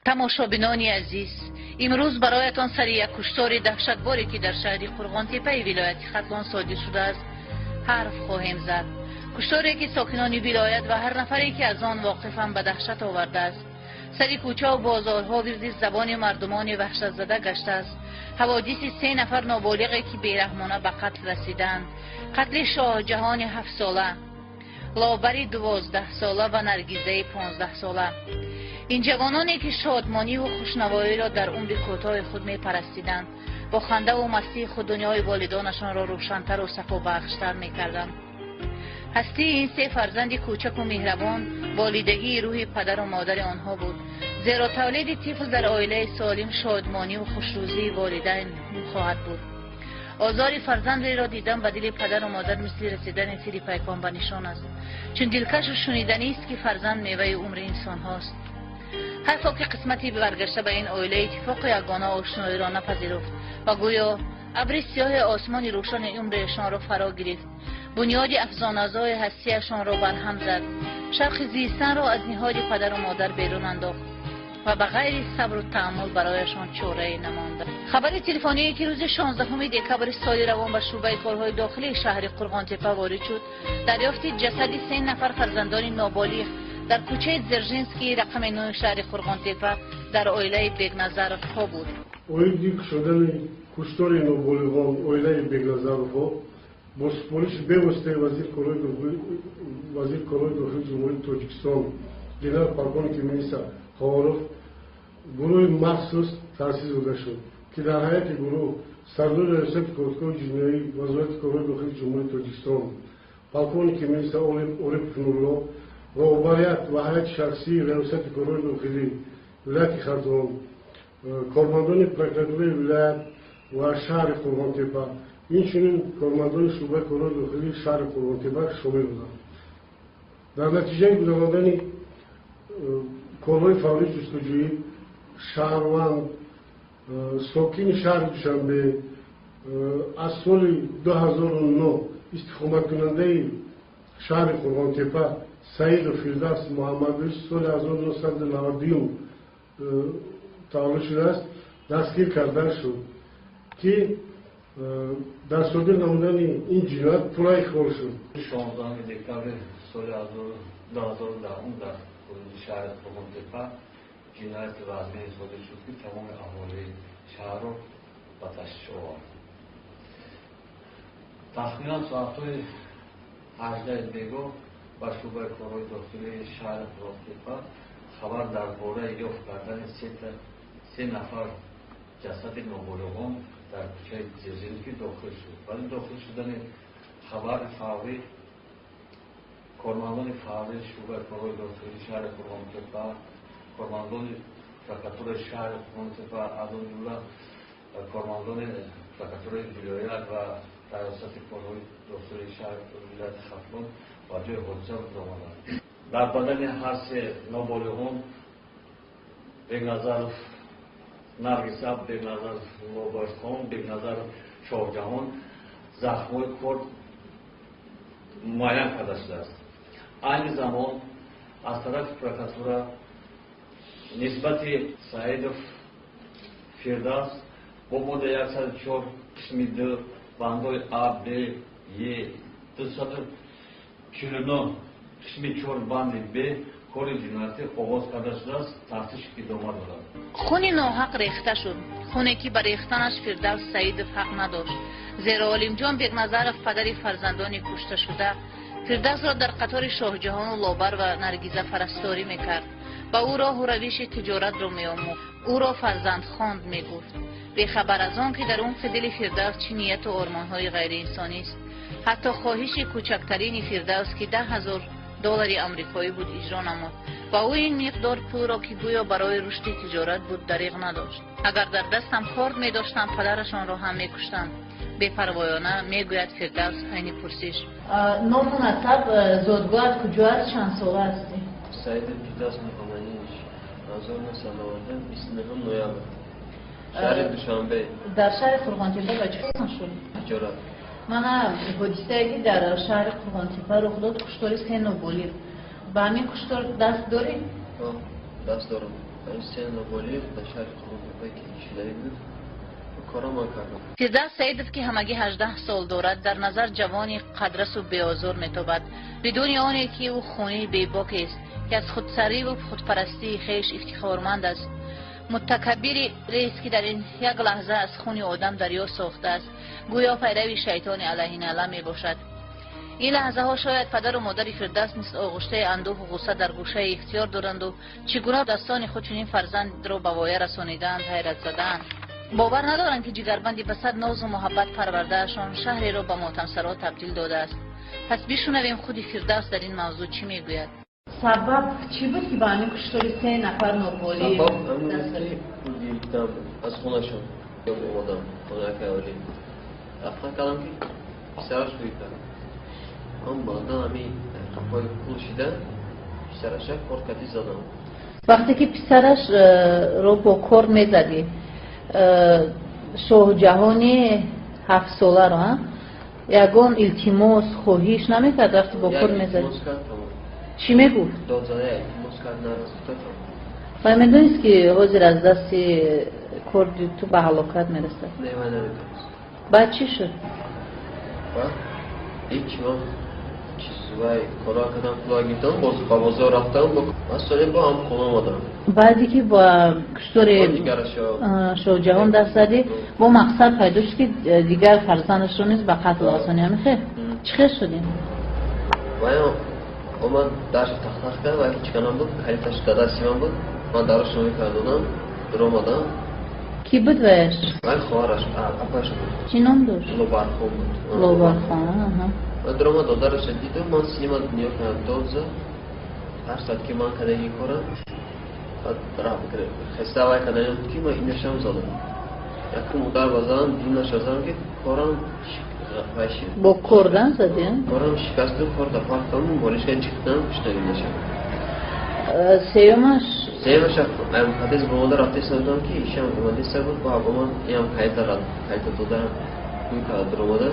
Тамошобинони азиз, имрӯз бароятон сари як куштори даҳшатборе, ки дар шаҳри Қурғонтеппаи вилояти Хатлон содир шудааст, ҳарф хоҳем зад. Кушторе, ки сокинони вилоят ва ҳар нафаре, ки аз он воқифанд, ба даҳшат овардааст. Сари кӯчаву бозорҳо вирди забони мардумони ваҳшатзада гаштааст ҳаводиси се нафар ноболиғе, ки бераҳмона ба қатл расиданд: қатли Шоҳҷаҳони 7-сола, Лобари 12-сола ва Наргизаи 15-сола. Ин ҷавононе, ки шодмониву хушнавоиро дар умри кӯтоҳи худ мепарастиданд, бо хандаву мастии худ дунёи волидонашонро рӯшантару сафобахштар мекарданд. Ҳастии ин се фарзанди кӯчаку меҳрабон болидагии рӯҳи падару модари онҳо буд, зеро тавлиди тифл дар оилаи солим шодмониву хушрӯзии волидайн хоҳад буд. Озори фарзандеро дидан ба дили падару модар мисли расидани тири пайкон ба нишон аст, чун дилкашу шуниданист, ки фарзанд меваи умри инсонҳост. Ҳайфо, ки қисмати баргашта ба ин оила иттифоқу ягона ошноиро напазируфт ва гӯё абри сиёҳи осмони рӯшани умрешонро фаро гирифт, бунёди афзоназои ҳастияшонро барҳам зад, шавқи зистанро аз ниҳоди падару модар берун андохт ва ба ғайри сабру тааммул барояшон чорае намонда. Хабари телефоние, ки рӯзи 16 декабри соли равон ба шӯъбаи корҳои дохилии шаҳри Қурғонтеппа ворид шуд, дарёфти ҷасади се нафар фарзандони ноболиғ дар кӯчаи Дзержинский, рақами 9 шаҳри Қурғонтеппа, дар оилаи Бегназаровҳо буд. Оиди кушодани куштори ноболиғон оилаи Бегназаровҳо бо супориши бевоситаи вазири корҳои дохилии Ҷумҳурии Тоҷикистон, генерал полковники милиса Ховоров, гурӯҳи махсус таъсис дода шуд, ки дар ҳайати гурӯҳ сардори Раёсати кофтукови ҷиноӣ Вазорати корҳои дохилии Ҷумҳурии Тоҷикистон, полковники милиса Орипов Нурулло, роҳбарият ва ҳайати шахсии Раёсати корҳои дохилӣ вилояти Хатлон, кормандони прокуратураи вилоят ва шаҳри Қурғонтеппа, инчунин кормандони шӯъбаи корҳои дохилии шаҳри Қурғонтеппа шомил буданд. Дар натиҷаи гузарондани корҳои фаврии ҷустуҷӯӣ шаҳрванд, сокини шаҳри Душанбе, аз соли 2009 истиқоматкунандаи шаҳри Қурғонтеппа Саидов Фирдавс Муҳаммадович, соли 1992 таваллуд шудааст, дастгир карда шуд, ки дар содир намудани ин ҷиноят пурра иқрор шуд. 16 декабри соли 2010 дар ҳудуди шаҳри Қурғонтеппа ҷинояти вазнин содир шуд, ки тамоми аҳолии шаҳрро ба ташвиш овард. Тахминан соатҳои 18 бегоҳ ба шӯъбаи корҳои дохилии шаҳри Қурғонтеппа хабар дар бораи ёфт кардани се нафар ҷасади ноболиғон дар кӯчаи Дзержинский дохил шуд. Баъди дохил шудани хабари фаврӣ кормандони фаврии шӯъбаи корҳои дохилии шаҳри Қурғонтеппа, кормандони прокуратураи шаҳри Қурғонтеппа, аз он ҷумла кормандони прокуратураи вилоят ва Раёсати корҳои дохилии шаҳри вилояти Хатлон ба ҷои ҳодиса омаданд. Дар бадани ҳар се ноболиғон, Бегназаров Наргиса, Бегназаров Лобархон, Бегназаров Шоҳҷаҳон, захмҳои корд муайян карда шудааст. Айни замон аз тарафи прокуратура нисбати Саидов Фирдавс бо моддаи 104 қисми д, бандҳои а, б, е, 249 қисми чор, банди б кори ҷиноятӣ оғоз карда шудааст, тафтиш идома дорад. Хуни ноҳақ рехта шуд, хуне, ки ба рехтанаш Фирдавс Саидов ҳақ надошт, зеро Олимҷон Бегназаров, падари фарзандони кушташуда, Фирдавсро дар қатори Шоҳҷаҳону Лобар ва Наргиза парасторӣ мекард, ба ӯ роҳу равиши тиҷоратро меомӯхт, ӯро фарзандхонд мегуфт, бехабар аз он, ки дар умқи дили Фирдавс чӣ нияту ормонҳои ғайриинсонист. Ҳатто хоҳиши кӯчактарини Фирдавс, ки 10 000 доллари амрикоӣ буд, иҷро намуд ва ӯ ин миқдор пулро, ки гӯё барои рушди тиҷорат буд, дариғ надошт. «Агар дар дастам корд медоштам, падарашонро ҳам мекуштам», бепарвоёна мегӯяд Фирдавс айни пурсиш. Ному насаб, зодгоҳат куҷо аст, чанд сола ҳастӣ? Саидов Фирдавс Муҳаммадинович, 1992, 29 ноябр, шаҳри Душанбе. Дар шаҳри Қурғонтеппа ба чӣ машғул? Тиҷорат. Мана ҳодисае, ки дар шаҳри Қурғонтеппа рух дод, куштори се ноболиғ, ба ҳамин куштор даст дорӣ? Даст дорам. Се ноболиғ дар шаҳри Қурғонтеппа ки шудагӣ буд, кора ман кардам. Фирдавс Саидов, ки ҳамагӣ 18 сол дорад, дар назар ҷавони қадрасу беозор метобад, бидуни оне ки ӯ хуни бебокест, ки аз худсариву худпарастии хеш ифтихорманд аст, мутакаббири рест, ки дар ин як лаҳза аз хуни одам дарё сохтааст, гӯё пайрави шайтони алайҳиналла мебошад. Ин лаҳзаҳо шояд падару модари Фирдавс низ оғуштаи андӯҳу ғусса дар гӯшаи ихтиёр доранду чӣ гуна дастони худ чунин фарзандро ба воя расонидаанд, ҳайратзадаанд, бовар надоранд, ки ҷигарбанди ба сад нозу муҳаббат парвардаашон шаҳреро ба мотамсаро табдил додааст. Пас бишунавем, худи Фирдавс дар ин мавзӯъ чӣ мегӯяд. Сабаб чӣ буд, ки ба ҳамин куштори се нафар ноболиғ? Сабаб ҳамин буд, ки пул гирифтам аз хонашон. Омадам хонаи акаи, рафтан кардам, ки писараш гӯй кард. Ман баъдан ҳамин қафои пул шида, писараша кор кардӣ задам. Вақте ки писарашро бо кор мезадӣ, Шоҳҷаҳони 7-соларо, ягон илтимос, хоҳиш намекард, вақте бо кор мезадӣ? Чӣ мегуфт? Вай медонист, ки ҳозир аз дасти корди ту ба ҳалокат мерасад? Баъд чӣ шуд? Ҳеҷ, ман вай кора кардам, пула гирифтам, боз ба бозор рафтам, ман соли бо ҳам хона омадам. Баъде ки ба куштори Шоҳҷаҳон даст задӣ, бо мақсад пайдо шуд, ки дигар фарзандашро низ ба қатл расонӣ, ҳамин хел? Чӣ хел шудем? Ваям омад, дарша тахтах кард, ва ҳеҷ буд, калиташ дар дасти ман буд. Ман дарашро мекардонам, дуромадам. Кӣ буд ваяш? Вай хоҳараш, апаш буд. Чӣ ном дошт? Лобархон буд. Лобархон. Ва дуромад, додараша дидум, ман синима нигоҳ кардам, дод зад, тарсад, ки ман кадаги корам. Хеста вай кадани буд, ки ман инашам задам, якум удар базадам, дуюмаша задам, ки корам вай шид. Бо кордан задӣ? Корам шикасту, кор да партам, болишка чиқтам, куштагинаша. Сеюмаш? Сеюмаша подъезд бомода рафтеса будам, ки ишам омадеса буд, ба омад, иам кайта кайта додарам гӯй кард, дуромада.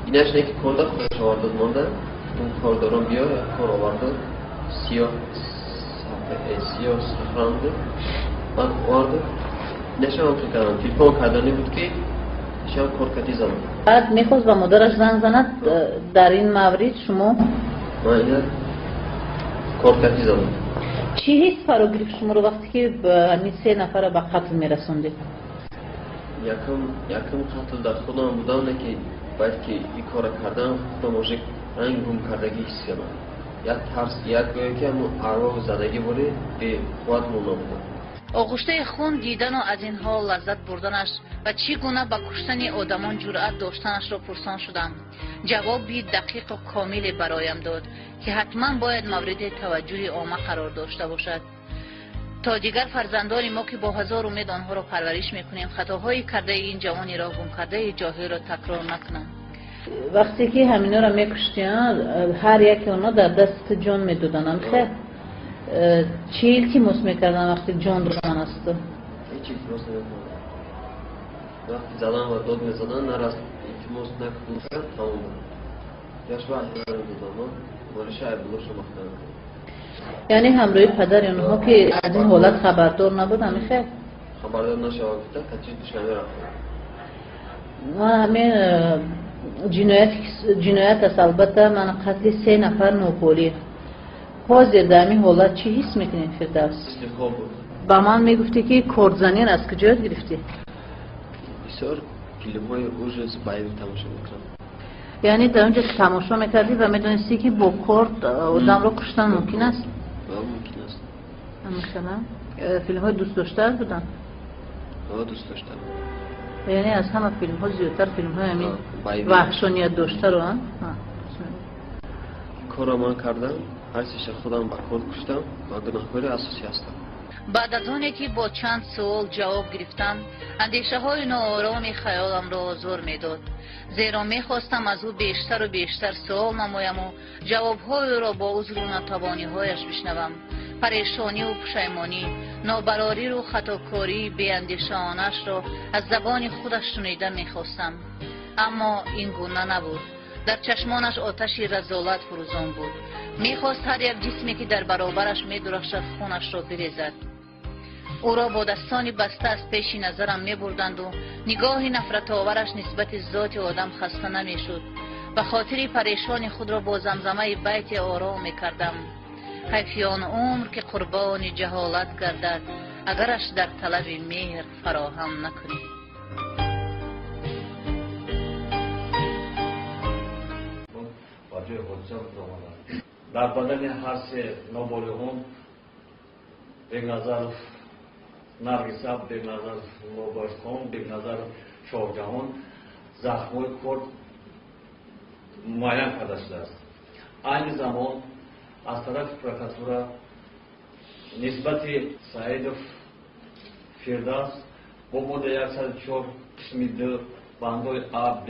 Инаш не, ки корда худаш овардод, монда он кордорон биё, як кор овардод, сиёҳ сиёҳ сафран буд, баъд оварду, инашам ҳам кардам, телефон кардани буд, ки ишам кор кардӣ задам. Баъд мехост ба модараш занг занад, дар ин маврид шумо? Ман ина кор кардӣ задам. Чӣ ҳис фаро гирифт шуморо, вақте ки ҳамин се нафарро ба қатл мерасондед? Якум қатл дар худам будам, не ки баъд ки ин кора кардам, худам уже ранг гум кардагӣ ҳис кардам, як тарс, як гӯё ки ҳамун арвоҳ задагӣ боре, беқувват монда будам. Оғуштаи хун дидану аз ин ҳол лаззат бурданаш ва чӣ гуна ба куштани одамон ҷуръат доштанашро пурсон шудам. Ҷавоби дақиқу комиле бароям дод, ки ҳатман бояд мавриди таваҷҷӯҳи омма қарор дошта бошад, то дигар фарзандони мо, ки бо ҳазор умед онҳоро парвариш мекунем, хатоҳои кардаи ин ҷавони роҳ гумкардаи ҷоҳилро такрор накунанд. Вақте ки ҳаминҳоро мекуштианд, ҳар яке онҳо дар дасти ту ҷон медоданд, хел чӣ илтимос мекарданд, вақте ҷон додан аз ту? Ҳеҷ илтимос намекардам. Вақти задан ва дод мезадан, нараст илтимос накард, тамом буд. Яшва намедодам, молиша айбулоша махтам. Яъне ҳамроҳи падари онҳо, ки аз ин ҳолат хабардор набуд, ҳамин хел? Хабардор нашава гуфта, качи Душанбе рафтам. Ман ҳамин ҷиноят аст, албатта, ман қатли се нафар ноболиғ. Ҳозир дар ҳамин ҳолат чӣ ҳис мекунед, Фирдавс? Ба ман мегуфтӣ, ки кордзанин аз куҷо ёд гирифтӣ? Бисёр филмҳои ужас, боевик тамошо мекунам. Яъне дар он ҷо тамошо мекардӣ ва медонистӣ, ки бо корд одамро куштан мумкин аст? Мумкин аст. Мисала, филмҳои дӯстдоштаат буданд? Дӯст доштам. Яъне аз ҳама филмҳо зиёдтар филмҳои ҳамин ваҳшоният доштаро? Корро ман кардам, ҳар сеша худам ба кор куштам ва гунаҳкори асосӣ ҳастам. Баъд аз оне ки бо чанд суол ҷавоб гирифтам, андешаҳои ноороми хаёламро озор медод, зеро мехостам аз ӯ бештару бештар суол намояму ҷавобҳоеро бо узру нотавониҳояш бишнавам, парешониву пушаймонӣ, нобарориру хатокории беандешаонашро аз забони худаш шунида мехостам. Аммо ин гуна набуд. Дар чашмонаш оташи разолат фурӯзон буд. Мехост ҳар як ҷисме, ки дар баробараш медурахшад, хунашро бирезад. Ӯро бо дастони баста аз пеши назарам мебурданду нигоҳи нафратовараш нисбати зоти одам хаста намешуд. Ба хотири парешони худро бо замзамаи байте ором мекардам. Ҳайфи он умр, ки қурбони ҷаҳолат гардад, агараш дар талаби меҳр фароҳам накунӣ. Ба ҷои ҳодиса омаданд. Дар бадани ҳар се ноболиғон, Бекназаров Наргиса, Бекназаров Лобархон, Бекназаров Шоҳҷаҳон, захмҳои корд муайян карда шудааст. Айни замон аз тарафи прокуратура нисбати Саидов Фирдавс бо моддаи 104 қисми 2, бандҳои А, Б,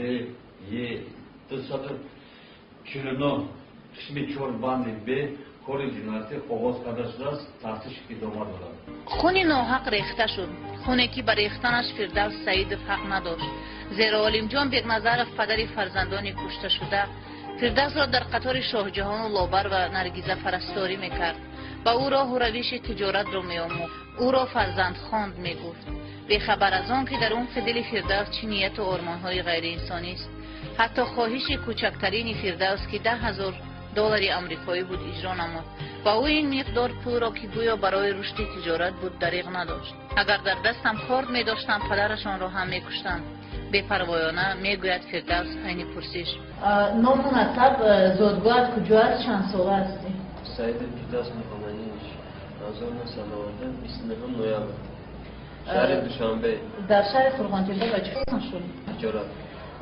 Е, 249 қисми 4, банди Б кори ҷиноятӣ оғоз карда шудааст, тафтиш идома дорад. Хуни ноҳақ рехта шуд, хуне ки ба рехтанаш Фирдавс Саидов ҳақ надошт, зеро Олимҷон Бекназаров, падари фарзандони кушташуда, Фирдавсро дар қатори Шоҳҷаҳону Лобар ва Наргиза парасторӣ мекард, ба ӯ роҳу равиши тиҷоратро меомӯхт, ӯро фарзандхонд мегуфт, бехабар аз он ки дар умқи дили Фирдавс чӣ нияту ормонҳои ғайриинсонист. Ҳатто хоҳиши кӯчактарини Фирдавс, ки 10 000 доллари амрикоӣ буд, иҷро намуд ва ӯ ин миқдор пулро, ки гӯё барои рушди тиҷорат буд, дариғ надошт. Агар дар дастам корд медоштам, падарашонро ҳам мекуштам, бепарвоёна мегӯяд Фирдавс айни пурсиш. Ному насаб, зодгоҳат куҷо аст, чанд сола ҳастӣ? Саидов Фирдавс Муҳаммадинович, 1990, 29 ноябр, шаҳри Душанбе. Дар шаҳри Қурғонтепа ба чӣ машғул? Тиҷорат.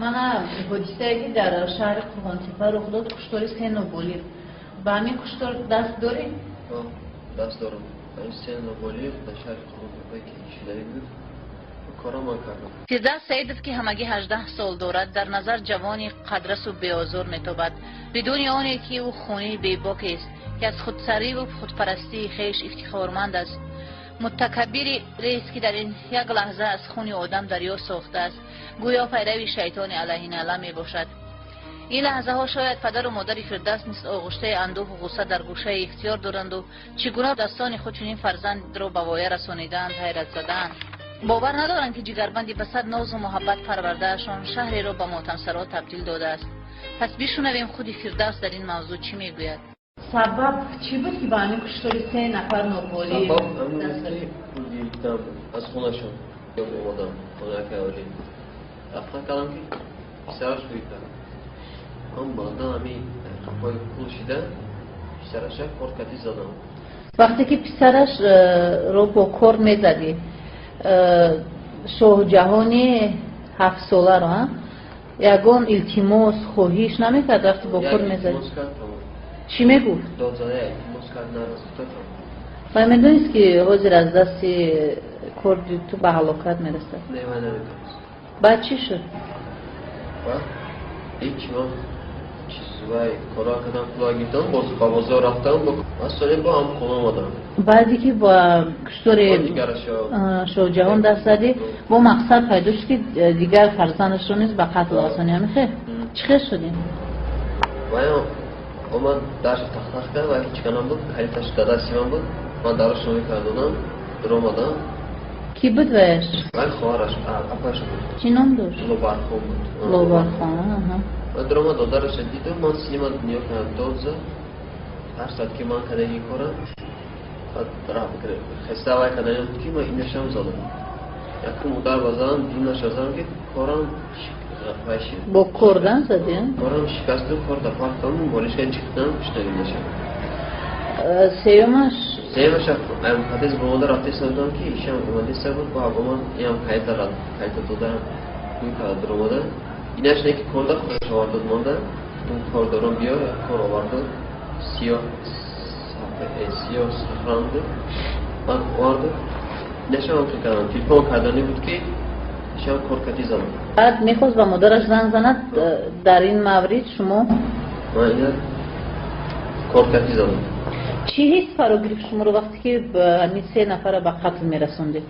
Мана ҳодисае, ки дар шаҳри Қурғонтепа рух дод, куштори се ноболиғ, ба ҳамин куштор даст дорӣ? Даст дорам. Се ноболиғ дар шаҳри Қурғонтепа ки шудаи буд, корро ман кардам. Фирдавс Саидов, ки ҳамагӣ 18 сол дорад, дар назар ҷавони қадрасу беозор метобад, бидуни оне ки ӯ хунии бебокест, ки аз худсариву худпарастии хеш ифтихорманд аст, мутакаббири рест, ки дар ин як лаҳза аз хуни одам дарё сохтааст, гӯё пайрави шайтони алайҳиналла мебошад. Ин лаҳзаҳо шояд падару модари Фирдавс низ оғуштаи андӯҳу ғусса дар гӯшаи ихтиёр доранду чӣ гуна дастони худ чунин фарзандро ба воя расонидаанд, ҳайратзадаанд. Бовар надоранд, ки ҷигарбанди ба сад нозу муҳаббат парвардаашон шаҳреро ба мотамсаро табдил додааст. Пас бишунавем, худи Фирдавс дар ин мавзӯъ чӣ мегӯяд. Сабаб чӣ буд, ки ба ҳамин куштори се нафар ноболиғ? Сабаб ҳамин ки пул гирифтам аз хонашон. Омадам хонаи оли, рафтан кардам, ки писараш гӯй кард. Ман баъдан ҳамин қафои пул шида, писараша коркати задам. Вақте ки писараш ро бо кор мезадӣ, Шоҳҷаҳони 7-соларо, ягон илтимос, хоҳиш намекард, вақте бо кор мезадӣ? Чӣ мегуфт? Вай медонист, ки ҳозир аз дасти корди ту ба ҳалокат мерасад? Баъд чӣ шуд? Ҳеҷ, ман чиз вай кора кардам, пула гирифтам, боз ба бозор рафтам, аз соли бо ҳам хона омадам. Баъде ки ба куштори Шоҳҷаҳон даст задӣ, бо мақсад пайдо шуд, ки дигар фарзандашро низ ба қатл расонӣ, ҳамихел? Чӣ хел шудем? Ваям омад, дарша тахтах кард ва ҳеҷ канам буд, калиташ дар дасти ман буд. Ман дарашро мекардонам, дуромадам. Кӣ буд ваяш? Вай хоҳараш, апаш буд. Чӣ ном дошт? Лобархон буд. Лобархон. Ва дуромад, додараша дидум, ман синима нигоҳ кардам, дод зад, тарсад, ки ман кадаги корам. Хеста вай каданям буд, ки ман инашам задам, якум удар базадам, дуюмаша задам, ки корам вай шид. Бо кордан задӣ? Корам шикасту, кор да партам, болишка чиқтам, куштагинаша. Сеюмаш? Сеюмаша ҳадис бомода рафтеста будам, ки ишам омадеста буд, бо омад, иам кайта кайта дода, гӯй карда дуромада. Инаш не, ки корда худаш овардод монда, он кордорон биё, як кор овардод, сиёҳ сиёҳ сафран буд, баъд оварду, инашам ҳам кардам, телефон кардани буд, ки ишам кор кати задам. Баъд мехост ба модараш занг занад, дар ин маврид шумо? Ман ина кор кати задам. Чӣ ҳис фаро гирифт шуморо, вақте ки ҳамин се нафара ба қатл мерасондед?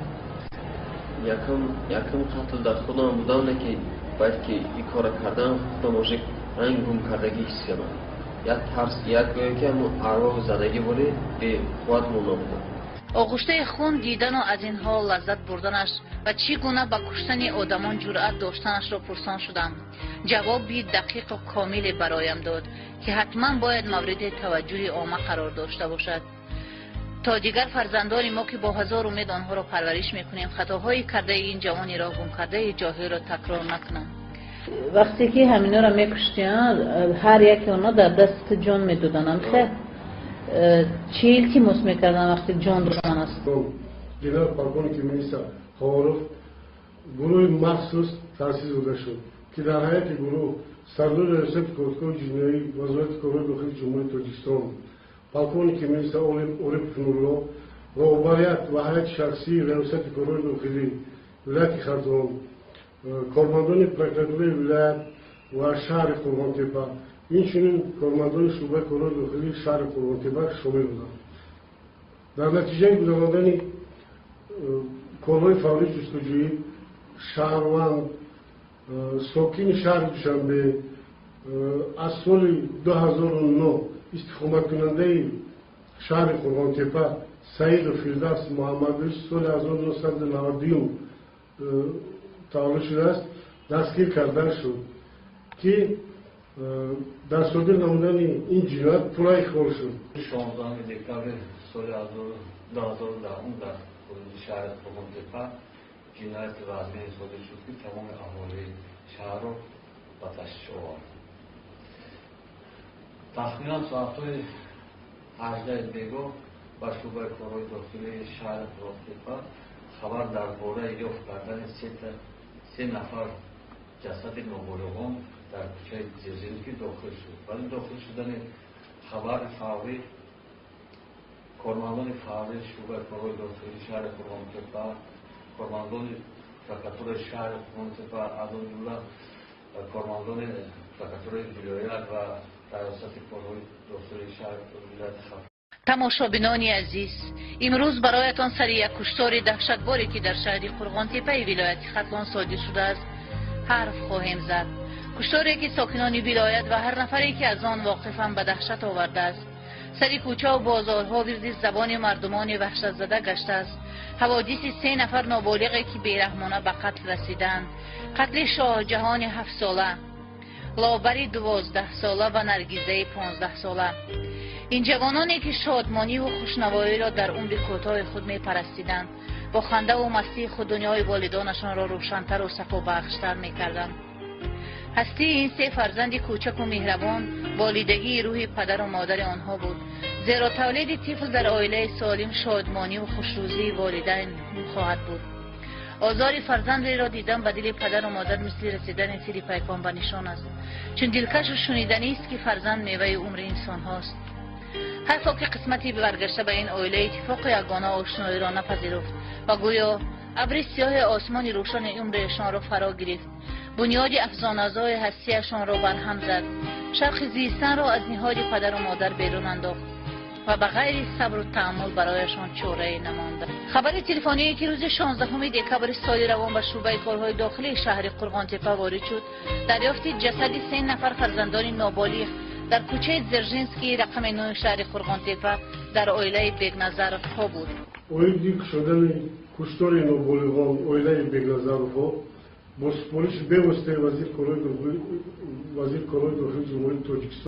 Якум қатл дар худам будам, не ки баъд ки ин кора кардам, худам уже ранг гум кардагӣ ҳис кардам, як тарс, як гӯё ки ҳамон арвоҳу задагӣ боре, беқувват монда будам. Оғуштаи хун дидану аз ин ҳол лаззат бурданаш ва чӣ гуна ба куштани одамон ҷуръат доштанашро пурсон шудам. Ҷавоби дақиқу комиле бароям дод, ки ҳатман бояд мавриди таваҷҷӯҳи омма қарор дошта бошад, то дигар фарзандони мо, ки бо ҳазор умед онҳоро парвариш мекунем, хатоҳои кардаи ин ҷавони роҳ гумкардаи ҷоҳилро такрор накунанд. Вақте ки ҳаминҳоро мекуштиянд, ҳар яке онҳо дар дасти ҷон медоданд, хе чӣ илтимос мекарданд, вақте ҷон додан аст? Генерал полковники милиса Ховоров гурӯҳи махсус таъсис дода шуд, ки дар ҳайати гурӯҳ сардори Раёсати кофтукови ҷиноӣ Вазорати корҳои дохилии Ҷумҳурии Тоҷикистон полковники милиса Орипов Нурулло, роҳбарият ва ҳайати шахсии Раёсати корҳои дохилӣ вилояти Хатлон, кормандони прокуратураи вилоят ва шаҳри Қурғонтепа, инчунин кормандони шӯъбаи корҳои дохилии шаҳри Қурғонтепа шомил буданд. Дар натиҷаи гузарондани корҳои фаврии ҷустуҷӯӣ шаҳрванд, сокини шаҳри Душанбе, аз соли 2009 истиқоматкунандаи шаҳри Қурғонтепа Саидов Фирдавс Муҳаммадович, соли 1992 таваллуд шудааст, дастгир карда шуд, ки дар содир намудани ин ҷиноят пурра иқрор шуд. 16 декабри соли 2010 дар ҳудуди шаҳри Қурғонтепа ҷинояти вазнин содир шуд, ки тамоми аҳолии шаҳрро ба ташвиш овард. Тахминан соатҳои 18 бегоҳ ба шӯъбаи корҳои дохилии шаҳри Қурғонтепа хабар дар бораи ёфт кардани се нафар ҷасади ноболиғон дар кӯчаи Дзержинский дохил шуд. Баъди дохил шудани хабари фаврӣ кормандони фаврии шӯъбаи корҳои дохилии шаҳри Қурғонтепа, кормандони прокуратураи шаҳри Қурғонтепа, аз он ҷумла кормандони прокуратураи вилоят ва раёсати корҳои дохилии шаҳри вилояти Хатлон. Тамошобинони азиз, имрӯз бароятон сари як куштори даҳшатборе, ки дар шаҳри Қурғонтепаи вилояти Хатлон содир шудааст, ҳарф хоҳем зад. Кушторе, ки сокинони вилоят ва ҳар нафаре, ки аз он воқифанд, ба даҳшат овардааст. Сари кӯчаву бозорҳо вирди забони мардумони ваҳшатзада гаштааст ҳаводиси се нафар ноболиғе, ки бераҳмона ба қатл расиданд: қатли Шоҳҷаҳони 7-сола, Лобари 12-сола ва Наргизаи 15-сола. Ин ҷавононе, ки шодмониву хушнавоиро дар умри кӯтоҳи худ мепарастиданд, бо хандаву мастии худ дунёи волидонашонро рӯшантару сафобахштар мекарданд. Ҳастии ин се фарзанди кӯчаку меҳрабон болидагии рӯҳи падару модари онҳо буд, зеро тавлиди тифл дар оилаи солим шодмониву хушрӯзии волидайн хоҳад буд. Озори фарзандеро дидан ба дили падару модар мисли расидани тири пайкон ба нишон аст, чун дилкашу шуниданист, ки фарзанд меваи умри инсонҳост. Ҳайфо, ки қисмати баргашта ба ин оила иттифоқу ягона ошноиро напазируфт ва гӯё абри сиёҳи осмони рӯшони умришонро фаро гирифт, бунёди афзоназои ҳастияшонро барҳам зад, шавқи зистанро аз ниҳоди падару модар берун андохт ва ба ғайри сабру тааммул барояшон чорае намонда. Хабари телефоние, ки рӯзи 16 декабри соли равон ба шӯъбаи корҳои дохилии шаҳри Қурғонтепа ворид шуд, дарёфти ҷасади се нафар фарзандони ноболиғ дар кӯчаи Дзержинский, рақами 9 шаҳри Қурғонтепа, дар оилаи Бегназаровҳо буд. Оиди кушодани куштори ноболиғон оилаи Бегназаровҳо бо супориши бевоситаи вазир корҳои дохилии Ҷумҳурии Тоҷикистон.